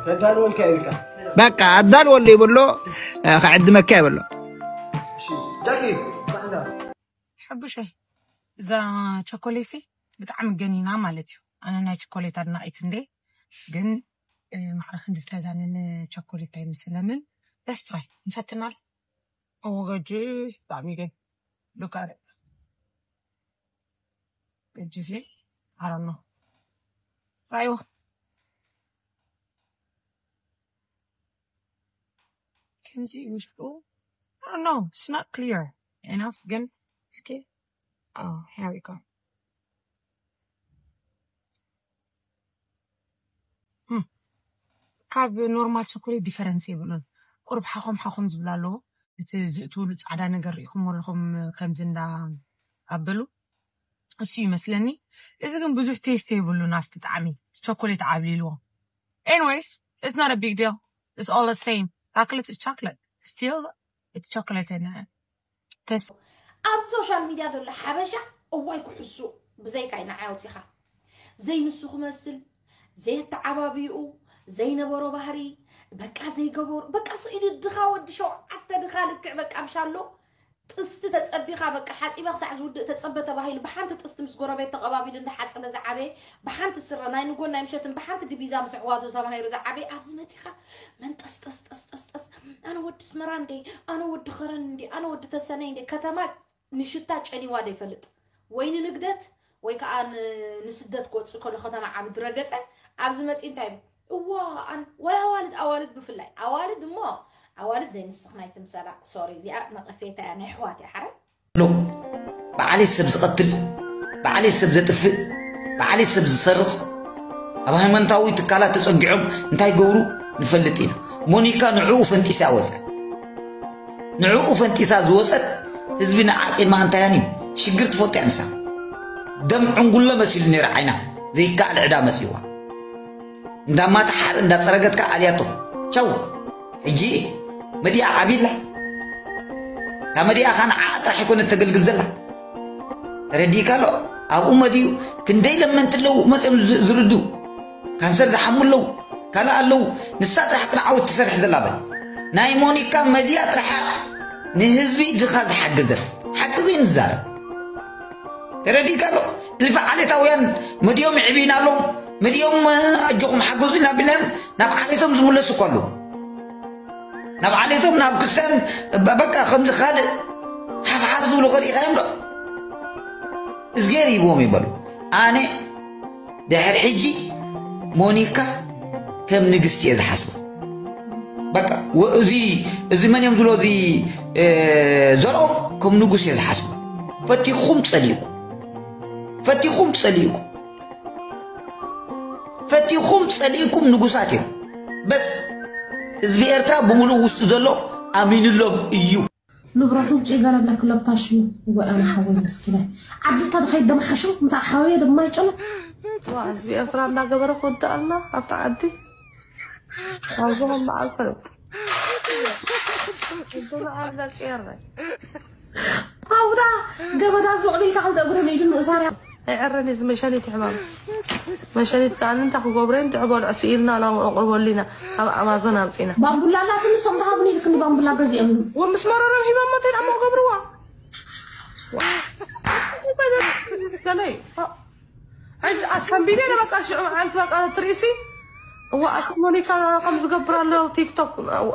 ተዳልወልካ ኢልካ በቃ ኣዳልወሉ ይብሎ ክዕድመካ ይብሎ ጃኪ ሳሕና ሕቡሸይ እዛ ቸኮሌት ብጣዕሚ ገኒና ማለት እዩ ኣነ ናይ ቸኮሌት ኣድናቂት እንዴ ግን ማዕረ ክንዲ ዝተጋነነ ቸኮሌት ኣይመስለንን ደስ ትራይ ንፈትናል እወ ገጅፍ ብጣዕሚ ገ ሉካረ ገጅፍ ኣረኖ ራይዎ ከምዚ ውሽጡ I don't know it's not clear enough ግን እስኪ oh here we go ካብ ኖርማል ቸኮሌት ዲፈረንስ የብሉን። ቁሩብ ሓኾም ሓኾም ዝብል ኣለዎ። እቲ ዝእትውሉ ጻዕዳ ነገር ርኢኹም ኣለኹም ከምዚ እንዳ ኣበሉ እሱ ይመስለኒ። እዚ ግን ብዙሕ ቴስት የብሉን ኣብቲ ጣዕሚ ቸኮሌት ዓብሊልዎ። Anyways it's not a big deal it's all the same chocolate is chocolate still it's chocolate and uh, test ኣብ ሶሻል ሚድያ ዘሎ ሓበሻ እዋይ ክሕሱ ብዘይካይ ንዓይ ኣውፂኻ ዘይንሱ ክመስል ዘየተዓባብይኡ ዘይነበሮ ባህሪ በቃ ዘይገበሩ በቃ ስኢሉ ድኻ ወዲ ሸውዓተ ድኻ ልክዕ በቃ ብሻሎ ጥስቲ ተፀቢኻ በቃ ሓፂባ ክሳዕ ዝውድእ ተፀበ ተባሂሉ ብሓንቲ ጥስቲ ምስ ጎረቤት ተቐባቢሉ እንዳሓፀበ ዝዓበየ ብሓንቲ ስረ ናይ ንጎን ናይ ምሸትን ብሓንቲ ድቢዛ ምስ ኣሕዋቱ ተማሂሩ ዝዓበየ ኣብዚ መፂኻ መንጠስጠስጠስጠስጠስ ኣነ ወዲ ስመራ እንዴ ኣነ ወዲ ኸረን እንዴ ኣነ ወዲ ተሰነይ እንዴ ከተማ ንሽታ ጨኒዋ ዘይፈልጥ ወይ ንንግደት ወይ ከዓ ንስደት ክወፅእ ከሎ ከተማ ዓቢ ዝረገፀ ኣብዚ መፂ እንታይ እዋ ወላ ኣዋልድ ኣዋልድ ብፍላይ ኣዋልድ እሞ ኣዋልድ ዘይንስኽ ናይ ትምሰላ ሶሪ እዚኣ ነቐፌታ እያ ናይ ኣሕዋት እያ ሓረ ኣሎ። ባዕለይ ሰብ ዝቐትል፣ ባዕለይ ሰብ ዘጥፍእ፣ ባዕለይ ሰብ ዝሰርቕ ኣብ ሃይማኖታዊ ትካላት ተጸጊዖም እንታይ ይገብሩ ንፈልጥ ኢና። ሞኒካ ንዕኡ ፈንጢሳ ወጸ። ንዕኡ ፈንጢሳ ዝወጸት ህዝቢ ንዓ ቅድማ እንታያን እዩ ሽግር ትፈልጥ እያ ንሳ። ደም ዕንጉሎ መሲሉ ነይሩ ዓይና ዘይከኣል ዕዳ መጺዋ። እንዳማትሓር እንዳፀረገትካ ኣልያቶ ቻው ሕጂ መዲያ ዓብላ ካብ መዲያ ካ ንዓ ጥራሕ ይኮነ ተገልግል ዘላ ተረዲእካ ኣሎ ኣብኡ መዲዩ ክንደይ ለመንቲ ኣለዉ መፅኦም ዝርዱ ካንሰር ዝሓሙ ኣለዉ ካልእ ኣለዉ ንሳ ጥራሕ ቅንዓወት ትሰርሕ ዘላ በል ናይ ሞኒካ መዲያ ጥራሕ ንህዝቢ ድኻ ዝሓገዘት ሓቂ ዘይንዛረብ ተረዲእካ ኣሎ እልፊ ዓሌታውያን መዲኦም ይዕብዩና ኣለዉ መዲኦም ኣጆኹም ሓገዙ ናብ ኢለን ናብ ዓሌቶም ዝምለሱ እኮ ኣለዉ ናብ ዓሌቶም ናብ ክስተን በቃ ከምዚ ካልእ ሓፍሓፍ ዝብሉ ከሪኢኻዮም ዶ እዝጌር ይብዎም ይበሉ ኣነ ድሕር ሕጂ ሞኒካ ከም ንግስቲ እየ ዝሓስባ በቃ እዚ እዚ መን እዮም ዝብሎ እዚ ዘርኦም ከም ንጉስ እየ ዝሓስቡ ፈቲኹም ፀሊእኩም ፈቲኹም ፀሊእኩም ፈቲኹም ፀሊእኩም ንጉሳት እዮም በስ ህዝቢ ኤርትራ ብምሉእ ውሽጡ ዘሎ ኣሚንሎም እዩ ንብረቱ ውፅኢ ገለ ብለክ ለባሽ እዩ ወይ ኣነ ሓወይ መስኪናይ ዓዲ እንተ ብኸይድ ደመሓሽም ምታ ሓወየ ድማ ይጨሎ ህዝቢ ኤርትራ እንዳገበረ ክወድኣልና ኣብቲ ዓዲ ኣብዚ ከም በዓል ፈለጥ ኣውዳ ገበዳ ዝቕቢልካ ክልተ እግሩ ንኢዱ ንእሳርያ ኣይዕረን እዚ መሸኒት ይሕማም መሸኒት ከዓኒ እንታይ ክገብረ እንታይ ክበልዖ ስኢልና ናብ ኣቕርበሉ ኢና ኣብ ኣማዞን ኣምፂና ባምቡላ እናትን ንሶም ተሃብኒ ኢልክኒ ባምቡላ ገዚኦምሉ ወ ምስ መረሮም ሂቦሞ እንታይ ደሞ ገብርዋ ገለይ ሕጂ ኣስተንቢደ በቃ ሽዑ መዓልቲ በቃ ትርእሲ እዋ ኣቲ ሞኒካ ከም ዝገብር ኣሎ ቲክቶክ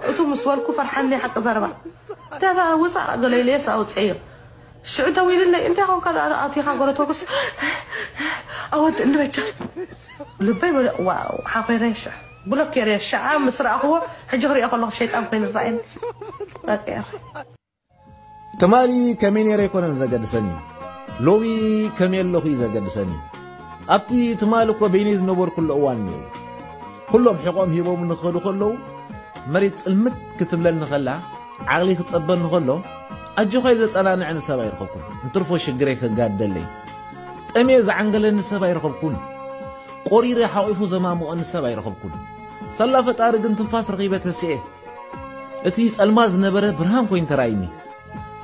እቱ ምስ በልኩ ፈርሓኒ ሓቂ ዘረባ ተታ ውፃእ ገለ ኢለየስ ኣውፅእዮ ሽዑ ደዊልለይ እንታይ ኾንካ ኣቲኻ ጎረተኩስ ኣወድ እንበጃ ልበይ በለ ዋው ሓኾይ ረሻ ብሎክ የርየ ሸዓ ምስ ረኣኽዎ ሕጂ ክሪኦ ከለኹ ሸይጣን ኮይኑ ረኣየኒ በቃ ትማሊ ከመይ ነይረ ኣይኮነን ዘገድሰኒ፣ ሎሚ ከመይ ኣለኹ እዩ ዘገድሰኒ። ኣብቲ ትማሊ እኮ በይነይ ዝነበርኩሉ እዋን ነይሩ። ኩሎም ሕቖም ሂቦም ንኽኸዱ ከለዉ፣ መሬት ጽልምት ክትብለኒ ከላ፣ ዓቕሊ ክጸበኒ ከሎ፣ ኣጆኻ ኢሉ ዘጸናንዐኒ ሰብ ኣይረኸብኩን። እንትርፎ ሽግረይ ከጋድደለይ። ጠምየ ዝዓንገለኒ ሰብ ኣይረኸብኩን። ቆሪረ ሓቒፉ ዘማምቐኒ ሰብ ኣይረኸብኩን። ሳላ ፈጣሪ ግን ትንፋስ ረኺበ ተሲኤ። እቲ ጸልማት ዝነበረ ብርሃን ኮይኑ ተራእዩኒ።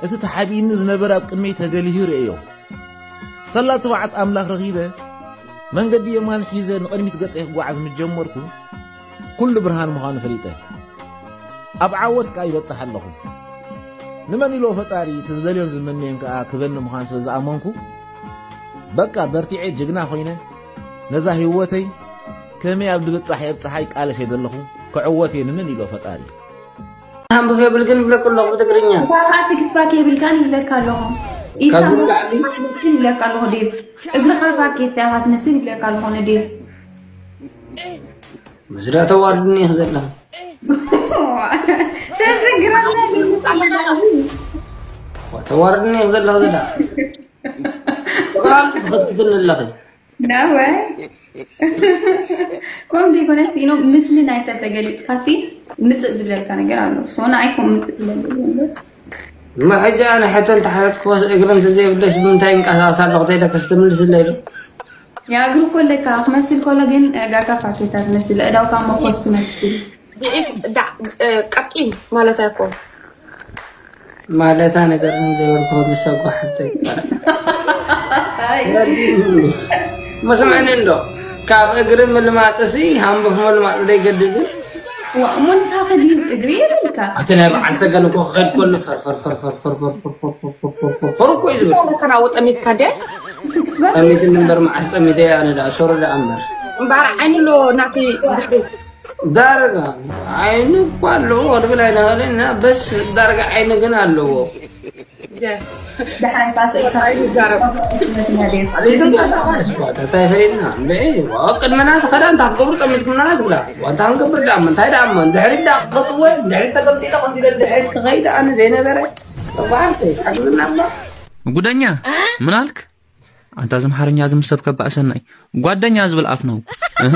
እቲ ተሓቢእኒ ዝነበረ ኣብ ቅድመይ ተገሊሁ ርእየዮ። ሳላ ትብዓት ኣምላኽ ረኺበ፣ መንገዲ የማን ሒዘ ንቕድሚት ገጸይ ክጓዓዝ ምስ ጀመርኩ፣ ኩሉ ብርሃን ምዃኑ ፈሊጠ። ኣብ ዓወት ከኣ ይበጽሕ ኣለኹ። ንመን ኢሎ ፈጣሪ እቲ ዝደልዮን ዝምነዮን ከኣ ክበኒ ምዃን ስለ ዝኣመንኩ፣ በቃ በርቲዐ ጅግና ኮይነ ነዛ ህይወተይ ከመይ ኣብ ድብጻሕ የብጽሓይ ቃል እኽየድ ኣለኹ። ክዕወት እየ ንመን ኢሎ ፈጣሪ። ሃምቡፍ የብልክን ይብለኩ ኣለኹ ብትግርኛ። እዛ ከዓ ሲክስ ፓክ የብልካን ይብለካ ኣለኹ። ኢድካ ካብዚ ንላዕሊ? ትመስል ይብለካ ኣለኹ ዴቭ። እግርኻ ፋኬታ ኢኻ ትመስል ይብለካ ኣለኹ ንዴቭ። ምስዳ ተዋርድኒ ኢኺ ዘለኺ። ሸሽግራ ተዋርድኒ ኢኺ ዘለኺ ዘዳ። ተዋርድ ትኽትክትኒ ኣለኺ። ናወ ከም ዘይኮነ ሲኖ ምስሊ ናይ ሰብ ተገሊጽካ ሲ ምጽእ ዝብለልካ ነገር ኣሎ። ሶ ንዓይ ከም ምጽእ ዝብለልካ ነገር እማ ሕጂ ኣነ ሕቶ እንተሓተትክዎስ እግሪ እንተዘይብለሽ ብምንታይ ይንቀሳቐስ ኣለኹ ተይለክስ ትምልስለይ ዶ? ያ እግሪ እኮ ኣለካ ክመስል ከሎ ግን ጋርካ ፋኬታ ትመስል እዳውካ መኮስ ትመስል። ዲዒት ዳ ቀጢን ማለት ኣይኮን። ማለታ ነገር ዘይበልኩ ንሳ ጓ ሓብተይ መስምዕኒ እንዶ ካብ እግሪ ምልማፅሲ ሃምቡፍ ምልማፅ ዘይገድድ እሞ ንስኻ ከዲን እግሪ የብልካ ኣቲ ናይ በዓል ሰገን እኮ ክኸድ ከሉ ፈርፈርፈርፈርፈርፈርፈርፈርፈርፈርፈር እኮ እዩ ዝብል ተናወጠ ሚትካ ደ ስክስበር ጠሚትኒ እምበር መዓስ ጠሚተ ኣነ ዳ ሸሮ ዳ እምበር እምበኣር ዓይኒ ኣሎ ናተይ ድሕሪት ዳርጋ ዓይኒ እኳ ኣለዎ ክብል ኣይንኽእልን ኢና። በስ ዳርጋ ዓይኒ ግን ኣለዎ። ደሓን ካሰ ኣይትንቀሳቐስ እኳ፣ እንታይ ፈሊጥና? እምበዒ፣ ዋው፣ ቅድመና ተኸዳ እንታይ ክትገብሩ ጠሚትኩምና ትብላ። ዋንታ ክንገብር ደኣ እሞ፣ እንታይ ደኣ እሞ፣ ድሕሪት ደኣ ክኸጥዎ፣ ድሕሪት ተቐምጢለ፣ ከምዚ ኢለ ድሕሪት ክኸይድ ኣነ ዘይነበረ። ጽቡቕ ሓፍተይ፣ ሓግዝና እባ። ጉደኛ፣ ምን ኣልክ? አንተ አዝምሐረኛ ዝም ሰብ ከባእ ሰናይ ጓደኛ ዝብል አፍ ነው። እህ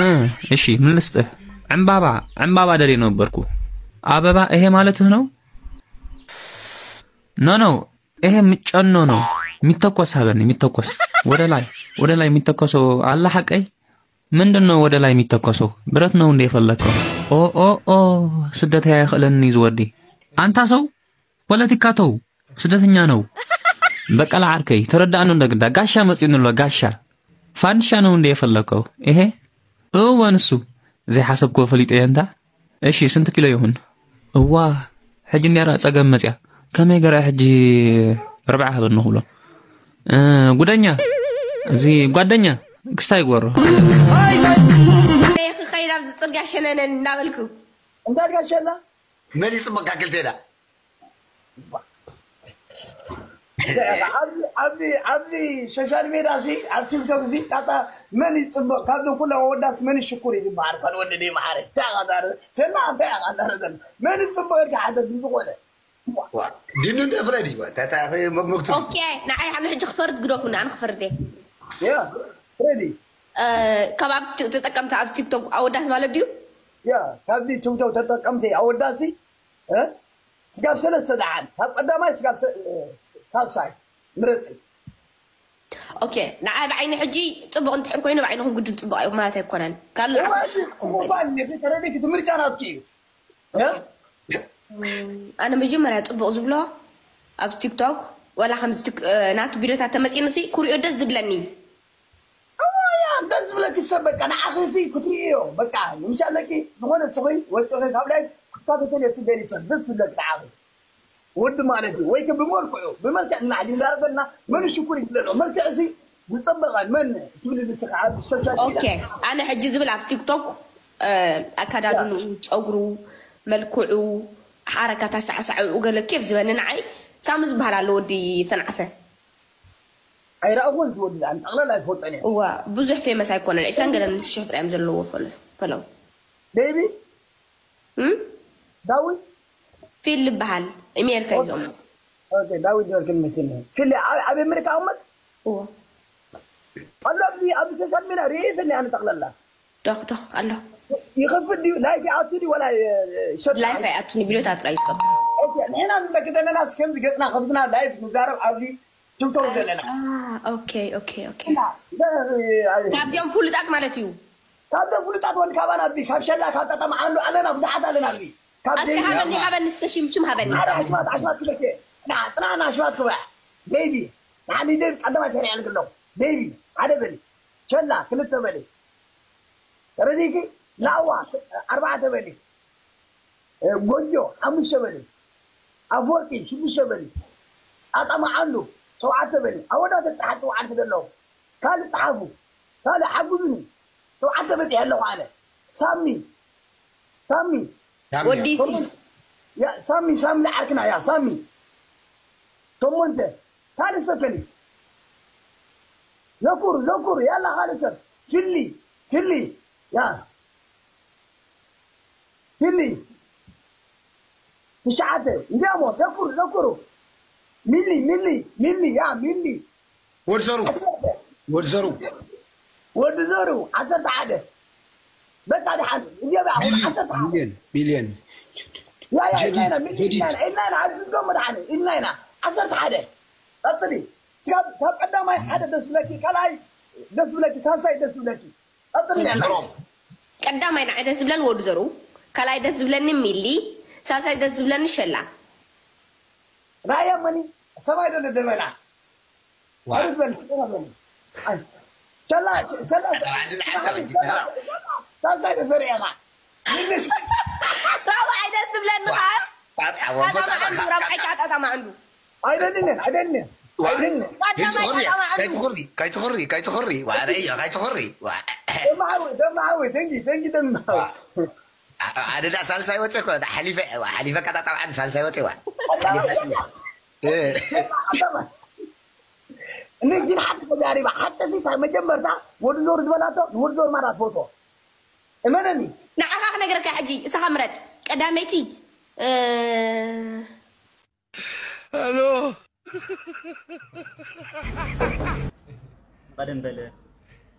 እሺ ምን ልስጥህ? ዕምባባ ዕምባባ ደሌ ነበርኩ። አበባ ይሄ ማለትህ ነው? ኖ ኖ ይሄ ምጨኖ ነው። የሚተኮስ ሀበን የሚተኮስ ወደ ላይ ወደ ላይ የሚተኮሰው አለ ሐቀይ ምንድን ነው ወደ ላይ የሚተኮሰው? ብረት ነው እንደ የፈለግከው? ኦ ኦ ኦ ስደት ያይኽእለኒ ዝወዲ አንታ ሰው ፖለቲካ ተው፣ ስደተኛ ነው። በቀለ ዓርከይ ተረዳእኑ እንደ ግዳ ጋሻ መጺኡኒ ኣሎ ጋሻ። ፋንድሻ ነው እንደ የፈለከው? እሄ እወ ንሱ ዘይሓሰብክዎ ፈሊጠዮ እንታ። እሺ ስንት ኪሎ ይሁን? እዋ ሕጂ እንዲያ ጸገም መጽያ። ከመይ ገራ ሕጂ ርብዓ ሃበኒ ክብሎ። እ፣ ጉደኛ እዚ ጓደኛ ክስታይ ይግበሮ። ክኸይድ ኣብዚ ጽርግያ ሸነነን እናበልኩ እንታይ ጋሸላ መን ይጽበካ ክልቴና ኣብዚ ሶሻል ሜድያ ሲ ኣብ ቲክቶክ ሲ ጣጣ መን ይጽበቅ ካብዞም ኩሎም ኣወዳት መን ሽኩር እዩ ዝበሃል ካልእ ወዲ ደይ መሓረ እንታይ ኣቃዳረ ሸና እንታይ ኣቃዳረ ዘሎ መን ይጽበቅ ኢልካ ሓተት ብዝኾነ ዲኑ እንደ ፍረድ እዩ መግቱ ኦኬ ንዓይ ሓሉ ሕጂ ክፈርድ ግደፉ ንኣነ ክፈርድ እየ ያ ፍረድ እዩ ካብ ኣብ ተጠቀምቲ ኣብ ቲክቶክ ኣወዳት ማለት ድዩ ያ ካብዚ ቲክቶክ ተጠቀምቲ ኣወዳት ሲ ስጋብ ሰለስተ ደሓን ካብ ቀዳማይ ስጋብ ሳልሳይ ምረፂ ኦኬ ንዓይ ብዓይኒ ሕጂ ፅቡቅ እንድሕር ኮይኑ ብዓይንኹም ግድን ፅቡቅ እዩ ማለት ኣይኮነን ካልእ ተረዲክ እቲ ምርጫ ናትኪ እዩ ኣነ መጀመርያ ጽቡቕ ዝብሎ ኣብ ቲክቶክ ዋላ ከምዚ ትክ- እ፣ ናቱ ቪድዮታት ተመጺእንሲ ኩሪኦ ደስ ዝብለኒ። እዋያ ደስ ዝብለኪ ሰብ በቃ ንዓኺ እዚ ክትርእዮ በቃ ንምሻለኪ ዝኾነ ስኺ ወፂኺ ካብ ላይ ክትካተተል የትደሊ ሰብ ደስ ዝብለኪ ንዓኺ ወዲ ማለት እዩ። ወይ ከ ብመልክዑ ብመልክዕ እና ሕጂ እንዳረገና መን ሽኩር ይብለሎ መልክዕ እዚ ዝፀበቐ መን ትብሊ ንስኻ ኣብ ሶሻል ኦኬ ኣነ ሕጂ ዝብል ኣብ ቲክቶክ እ፣ ኣካዳድንኡ፣ ጸጉሩ፣ መልክዑ፣ ሓረካት ኣሳዕሳዕኡ ገለ ኬፍ ዝበኒ ንዓይ ሳሚ ዝበሃል ኣሎ ወዲ ሰንዓፈ። ኣይረኣኹን ዝወዲ ዛን ጠቕላላ ኣይፈልጦን እየ። እዋ ብዙሕ ፌመስ ኣይኮነን። ዕስራን ገለን ሽሕ ጥራይ እዮም ዘለዎ ፈለ- ፈለው። ቤቢ እም? ዳዊት ፊል ዝበሃል ኣሜሪካ እዩ ዞም። ኦኬ ዳዊት ጆርጅ መስል ፊል ኣብ ኣሜሪካ ኣመት እዋ ኣሎ ኣብዚ ኣብዚ ሶሻል ሚዲያ ርእየ ሰኒ ኣነ ጠቕላላ ዶኽ ዶኽ ኣሎ። ይኸፍል ድዩ ላይፍ ይኣቱ ድዩ ወላ ሸጥ ላይፍ ኣይኣቱን ቪድዮታት ጥራይ ዝገብር። ኦኬ ንሕና ንመልክ ዘለና እስከምዚ ገጽና ከፍትና ላይፍ ንዛረብ ኣብዚ ቲክቶክ ዘለና ኦኬ ኦኬ ኦኬ። ካብዚኦም ፍሉጣት ማለት እዩ። ካብዞም ፍሉጣት ወን ካባና ኣብዚ ካብ ሸላ ካብ ጠጠማ ኣሉ ኣለና ብዙሓት ኣለና ኣብዚ ካብ ኣስቲ ዘይኒ ሃበኒ ሃበኒ እስከ ሽም ሽም ሃበኒ። ሓደ ኣሽማት ኣሽማት ክበኬ ና ጥና ና ኣሽማት ክበ ቤቢ ንዓኒ ደብ ቀዳማይ ሰሪዐልክ ኣለኹ ቤቢ ሓደ በሊ ሸላ ክልተ በሊ ተረዲኪ ላዋ ኣርባዕተ በሊ ጎጆ ሓሙሽተ በሊ ኣፍወርቂ ሽዱሽተ በሊ ኣጣማዓሉ ሸውዓተ በሊ ኣወዳተ ፀሓት ሸውዓተ ዘለዉ ካልእ ፀሓፉ ካልእ ሓጉዙኒ ሸውዓተ በፂሐ ኣለኹ ኣነ ሳሚ ሳሚ ወዲሲ ሳሚ ሳሚ ንዓርክና ያ ሳሚ ሸሞንተ ካልእ ሰብ ከኒ ዘኩር ዘኩር ያላ ካልእ ሰብ ፊሊ ፊሊ ያ ፊሊ ትሽዓተ እንዲያሞ ዘኩር ዘኩሩ ሚሊ ሚሊ ሚሊ ያ ሚሊ ወድ ዘሩ ወድ ዘሩ ወዲ ዘሩ ዓሰርተ ሓደ በቃ ድሓን እዚኦም ዓሰርተ ሓደ ሚሊዮን ሚሊዮን ያ ያ ኢልና ኢና ሚሊ ኢልና ኢና ኢልና ኢና ኣብዚ ዝገሙ ድሓን ኢልና ኢና ዓሰርተ ሓደ ቀፅሊ ካብ ካብ ቀዳማይ ሓደ ደስ ዝብለኪ ካልኣይ ደስ ዝብለኪ ሳልሳይ ደስ ዝብለኪ ቀፅሊ ኢና ሮም ቀዳማይ ንዓይ ደስ ዝብለን ወዲ ዘሩ ካልኣይ ደስ ዝብለኒ ሚሊ ሳልሳይ ደስ ዝብለኒ ሸላ ራእያ መኒ ሰማይ ደለ ደመና ዋ ሕርስ በል ሕርስ በል ሸላ ሸላ ሳልሳይ ተሰሪዕኻ ራብዓይ ደስ ዝብለኒ ከዓ ጣጣ ወንበጣ ጣጣ ራብዓይ ከዓ ጣጣ ማዕንዱ ኣይደልን እየ ኣይደልን እየ ኣይደልን እየ ቀዳማይ ጣጣ ማዕንዱ ከይትኹሪ ከይትኹሪ ከይትኹሪ ዋ ረእዮ ከይትኹሪ ዋ ደማሓዊ ደማሓዊ ተንጊ ተንጊ ደማሓዊ ኣደዳ ሳልሳይ ወፀ እኮ ሓሊፈ ሓሊፈ ቀጣጣ ባዕሉ ሳልሳይ ወፀ ዋ ንግን ሓቂ ተዛሪባ ሓቂ ሲ ካብ መጀመርታ ወዲ ዞር ዝበላቶ ንወዲ ዞር ማራ ትፈትዎ እመነኒ ንዓኻ ክነግረካ ሕጂ እሳኻ ምረፅ ቀዳመይቲ እ፣ ሄሎ ቀደም በለ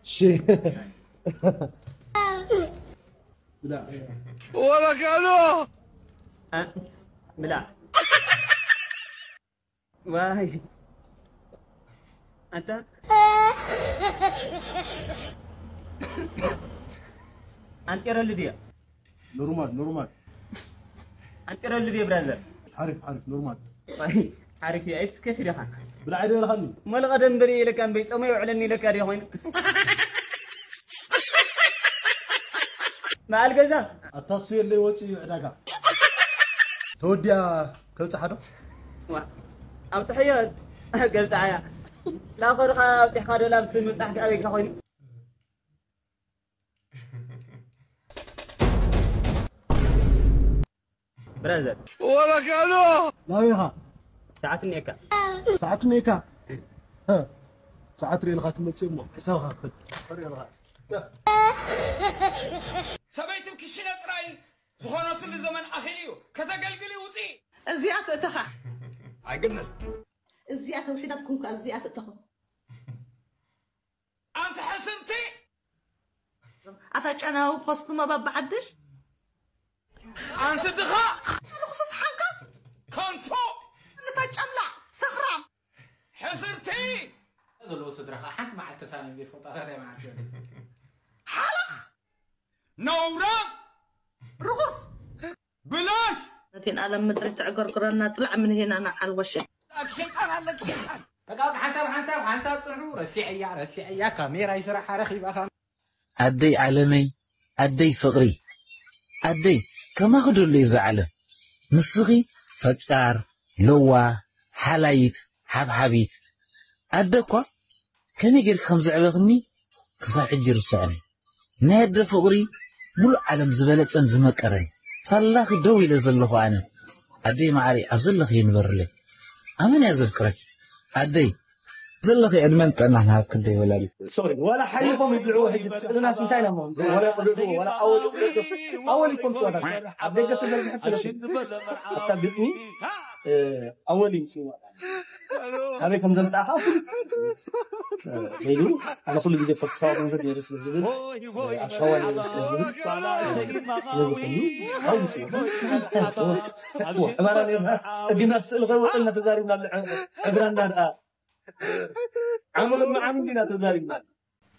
ሺ ብላ ወረካኖ አ- ብላ ዋይ ኣንተ ኣንጤረሉ ድያ ኖርማል ኖርማል ኣንጤረሉ ድየ ብራዘር ሓሪፍ ሓሪፍ ኖርማል ሓሪፍ እያ ኣይትስከፊ ዲኻ ብላዕ ዶ ኢልኻኒ መለ ቀደም በል ኢለካ እምበይ ጸሞ የውዕለኒ ኢለካ ድየ ኮይኑ በዓል ገዛ ኣታሱ የለይ ወፂ እዩ ዕዳጋ ተወዲያ ከብፅሓ ዶ ዋ፣ ኣብፅሐዮ ገብፅዓያ ላኮ ድኻ ኣብፂሕካ ዶ ላብቲ ምብፃሕ ኣበይካ ኮይኑ ብራዘር ወረካኖ ናበይ ኢኻ ሰዓት እኒኤካ ሰዓት እኒኤካ ሀ፣ ሰዓት ርእልኻ ትመፅእ እሞ ሕሳብካ ክፈል ፈሪልኻ ሰበይትም ክሽነ ጥራይ ዝኾነትሉ ዘመን ኣኺሉ እዩ። ከተገልግሊ ውፂ። እዚኣ ትእትኻ። ኣይግድነስ እዚኣ ተውሒዳት ኩንካ እዚኣ ትእትኻ። ኣንቲ ሕስርቲ ኣታ ጨናዊ ፖስት መባብ ዓድሽ ኣንቲ ድኻ ልኩስስ ሓንካስ ከንቱ እንታ ጨምላዕ ሰኽራም ሕስርቲ ዘለዎ ስድራኻ ሓንቲ መዓልቲ ተሳኒም ዘይፈልጣ ታዲያ መዓልቲ ሓለኽ ነውራም ርኹስ ብላሽ ቲን ኣለም ምድሪ ትዕገርግረና ጥላዕ ምን ሄና ንዓል ወሸ ሸይጣን ኣለክ ሸይጣን በቃ ሓንሳብ ሓንሳብ ሓንሳብ ፅንሑ ረሲዐያ ረሲዐያ ካሜራ ይስራሕ ረኺባ ኣደይ ዓለመይ ኣደይ ፍቕሪ ኣደይ ከማኺ ደሎ እዩ ኣብዚ ዓለም ንስኺ ፈቃር ለዋ ሓላይት ሓብሓቢት ኣደ እኳ ከመይ ጌርኪ ከም ዘዕበኽኒ ክሳብ ሕጂ ይርስዖን እዩ ናይ ኣደ ፍቕሪ ሙሉእ ዓለም ዝበለጸን ዝመቀረን ሳላኺ ደው ኢለ ዘለኹ ኣነ ኣደይ መዓረይ ኣብ ዘለኽዮ ንበርለይ ኣመን እያ ዘፍቅረኪ ኣደይ ዘለኺ ዕድመን ጥዕናን ሃብኪ ኣደይ ወላዲት ሶሪ ዋላ ሓሊፎም ይብልዕዎ ሕጂ ስእልናስ እንታይ ኢና ሞ ዋላ ቅድድዎ ዋላ ኣወል ቅደዶስ ኣወል ይኮን ፅዋታ ኣብ ደገ ተዘርግሐት ክለሱ ኣብታ ግጥሚ ኣወል እዩ ፅዋ ካበይ ከም ዘምፃእካ ፍሉጥ ከይዱ ኣነ ኩሉ ግዜ ፈክሳዋ ገንዘብ ነይሩ ስለ ዝብል ኣብ ሸዋ ነይሩ ስለ ዝብል ነዚ ኩሉ ኣውፅኡ እንታይ ሕባራ ነርና ሕግና ስእሊ ከይወፅልና ተዛሪብና ኣሎ ዕብራና ደኣ ዓመት መዓም እንዲና ተዛሪብና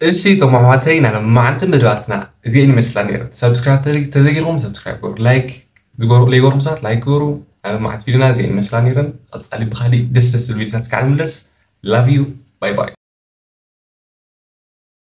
እሺ ተማማተይ ናይ መዓልቲ መደባትና እዚአን ይመስላ ነይረን። ሰብስክራይብ ተዘጊርኩም ሰብስክራይብ ገሩ፣ ላይክ ዝገሩ ለይገርሙ ሰባት ላይክ ገሩ። ናይ መዓልቲ ቪዲዮና እዚአን ይመስላ ነይረን። ቀጻሊ ብካሊእ ደስ ደስ ዝብል ቪዲዮታት እስካዕ ንምለስ። Love you. Bye bye.